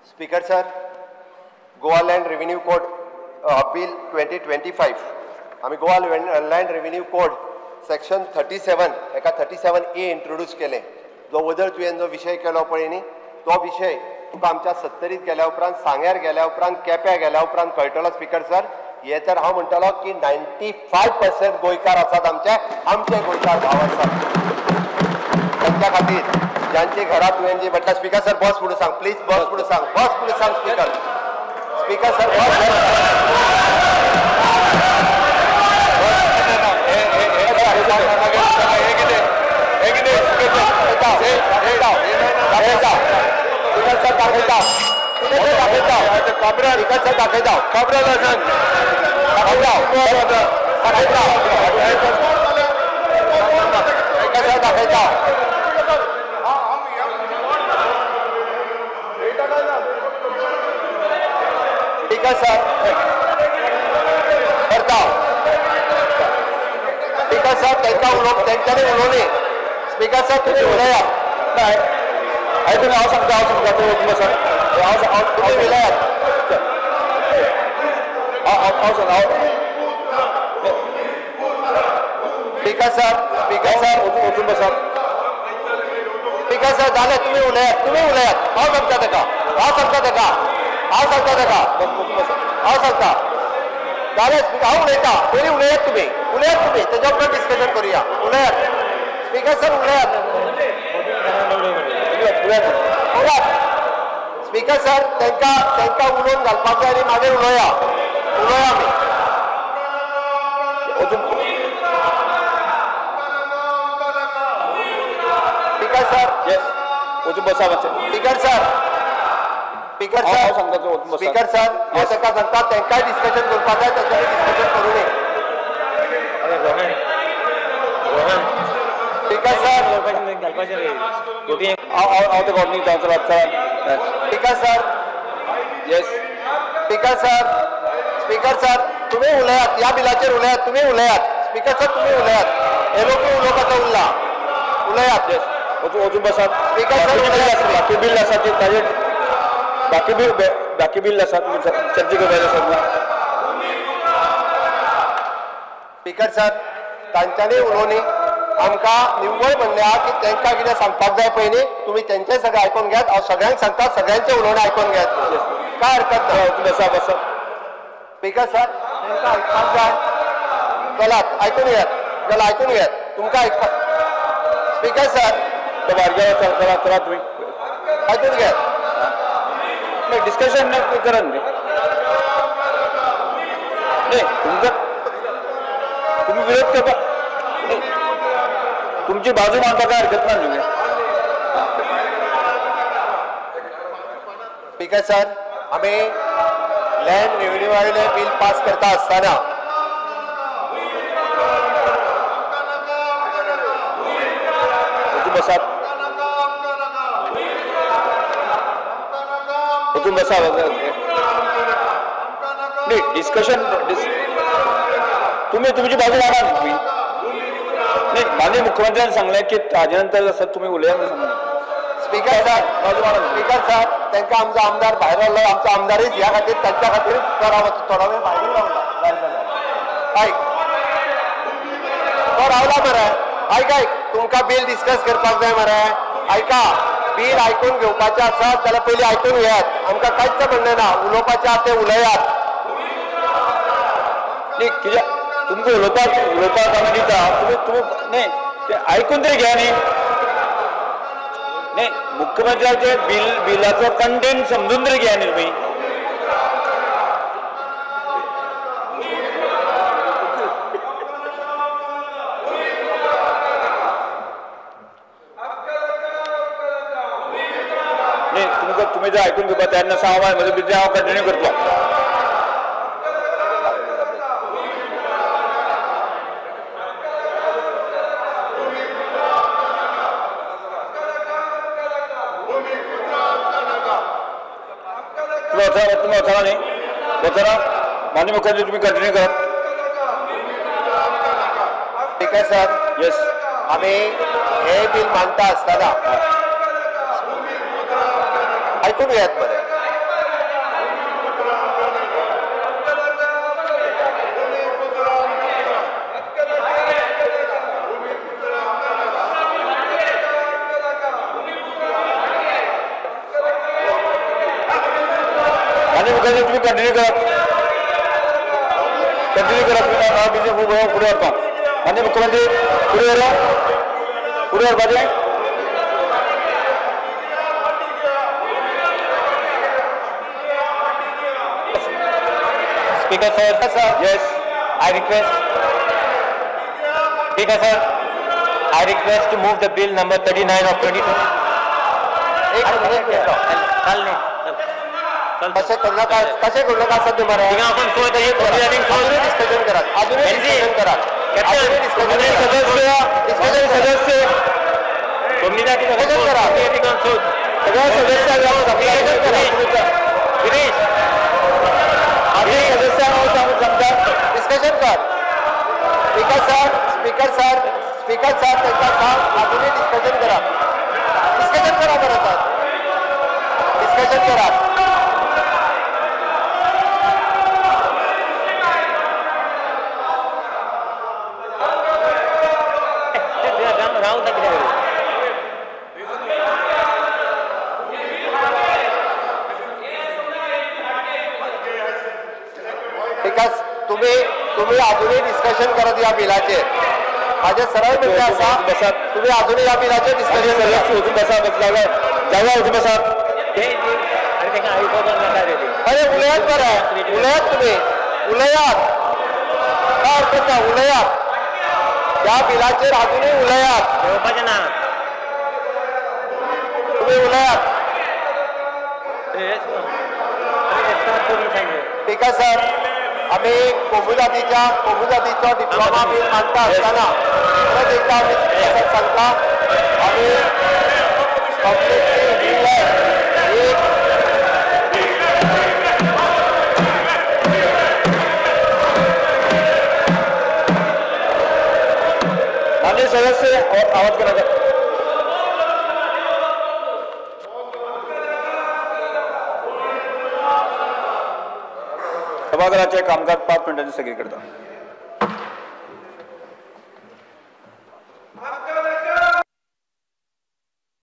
Speaker sir, Goa land revenue code bill 2025 आमी Goa land revenue code section 37 एका 37A introduce केलें. जो वदळ तुवें जो विशय केलो पळय न्ही, तो विशय तुका आमच्या सत्तरीत गेल्या उपरांत, सांग्यार गेल्या उपरांत, केप्यां गेल्या उपरांत कळटलो. स्पीकर सर, हे तर हांव म्हणटलो की 95% गोंयकार आसात आमचे, आमचे गोंयकार भाव आसात. तांच्या खातीर ज्यांचे घरात तुवें जी म्हटल्यार, स्पीकर सर बस म्हणून सांग, प्लीज बस म्हणून सांग, बस म्हणून सांग स्पीकर. स्पीकर सर बस. दाखयता दाखयता दाखयता दाखयता दाखयता. स्पीकर सर करता. स्पीकर सर तांकां उलोवप, तेंच्यांनी उलोवनी. स्पीकर सर तुमी उलयात. आयकून हांव सांगता, हांव सांगता, तूं वचून बसा. हांव तुमी उलयात. हांव सांग. हांव स्पीकर सर, स्पीकर सर वचून बसा. स्पीकर सर जालें, तुमी उलयात, तुमी उलयात. हांव सांगता ताका, हांव सांगता ताका, हांव सांगता ताका, हांव सांगता. जालें, हांव उलयता. पयलीं उलयात तुमी, उलयात तुमी, तेज्या उपरांत डिस्कशन करुया. उलयात स्पीकर सर, उलयात. उलयात स्पीकर सर, तांकां तांकां उलोवन घालपाक जाय आनी मागीर उलोवया, उलोवया आमी. स्पीकर सर येस, वचून बसा मातशें. स्पीकर सर, स्पीकर सर हांव सांगता, तूं वचून बसा. स्पीकर सर हांव तांकां सांगता, तांकांय डिस्कशन करपाक जाय, तांच्यांनी डिस्कशन करूं न्ही. स्पीकर सर हांव तेका ऑर्डर दिता. चला चला. Speaker sir yes. Speaker sir, speaker sir तुमी उलयात, ह्या बिलाचेर उलयात, तुमी उलयात. स्पीकर सर तुमी उलयात, हे लोक उलोवपाचो उरला. उलयात. येस, वचून बसात. स्पीकर सर उलयात. बाकी बिल आसा ते ताजेर, बाकी बिल, बाकी बिल आसा तुमी चर्चा करपाचें आसा. स्पीकर सर तांच्यांनी उलोवनी. आमकां निव्वळ म्हणलें आहा की तांकां कितें सांगपाक जाय पळय न्ही, तुमी तेंचें सगळें आयकून घेयात. हांव सगळ्यांक सांगता, सगळ्यांचें उलोवणें आयकून घेयात, काय हरकत ना. बसा बसा. स्पीकर सर तांकां आयकपाक जाय. चलात आयकून घेयात, चला आयकून घेयात, तुमकां आयकपाक. स्पीकर सर तो बारग्या चला, चला तुमी आयकून घेयात. नाही डिस्कशन करा न्ही. नाही तुमकां तुमी विरोध करपाक, तुमची बाजू मांडपाक काय हरकत ना न्ही. स्पीकर सर आमी लँड रेव्हेन्यू वयलें बील पास करता आसतना वचून बसात, वचून बसा. नाही डिस्कशन, तुमी तुमची बाजू मांडा न्ही तुमी. नाही माननीय मुख्यमंत्र्यांनी सांगलें की ताजे नंतर आसा तुमी उलया म्हणून सांगलें. स्पीकर सर बाजू मांडा न्ही. स्पीकर सर तांकां आमचो आमदार भायर रावलो, आमचो आमदारच ह्या खातीर, तांच्या खातीर तो रावता, थोडो वेळ भायर रावला. आयक, तो रावला मरे. आयक आयक, तुमकां बील डिस्कस करपाक जाय मरे. आयका, बील आयकून घेवपाचें आसा जाल्यार पयलीं आयकून घेयात. आमकां कांयच म्हणणें ना, उलोवपाचें आसा तें उलयात. न्ही कित्याक तुमकां उलोवपाक, उलोवपाक आमी दिता, तुमी तुमी न्ही तें आयकून तरी घेया न्ही. न्ही मुख्यमंत्र्याचे बिल, बिलाचो कंटेंट समजून तरी घेया न्ही तुमी. न्ही तुमकां तुमी जर आयकून घेवपाक तयार नासा, हांव म्हजो बिजनेस हांव कंटिन्यू करतलो. तुम्ही वचना, तुम्ही वचना न्ही, वचना. माननीय मुख्यमंत्री तुम्ही कंटिन्यू करात. स्पीकर सर येस. आमी हे बील मांडटा आसतना आयकून घेयात बरें. माननीय मुख्यमंत्री तुम्ही कंटिन्यू करा, कंटिन्यू करा तुम्ही. हांव बिजनेस फुडें व्हरता. माननीय मुख्यमंत्री फुडें व्हरा, फुडें व्हरपाचें. Speaker sir, yes, I request. Speaker sir, I request to move the bill number 39 of 22. कशें करू नाका, कशें करू नाका सद्या मरे. डिस्कशन करात, अजूनय डिस्कशन करात, अजूनय डिस्कशन सदस्य डिस्कशन करात सगळ्या सदस्यांक सदस्यांक सांगता डिस्कशन कर. Speaker sir, speaker sir, speaker sir तांकां सांग अजूनय डिस्कशन करात, डिस्कशन करा बरें सर, डिस्कशन करात. Because तुम्ही तुम्ही अजूनही डिस्कशन करत या बिलाचेर. माझे सरळ म्हणणें आसा, तुम्ही अजूनही या बिलाचेर डिस्कशन सदस्य वचून बसा, जागा वचून बसात. अरे उलयात बरें, उलयात, तुम्ही उलयात, काय हरकत ना, उलयात त्या बिलाचेर अजूनही उलयात, तुम्ही उलयात. स्पीकर सर, आमी कोमुजातीच्या कोमुजातीचो डिप्लोमा बील मानता आसतना परत एकदा आमी स्पीकर सांगता, आमी कंप्लिटली एक माननीय सदस्य आवाज करा. सभागृहाचे कामकाज 5 मिनिटांनी स्थगित करता.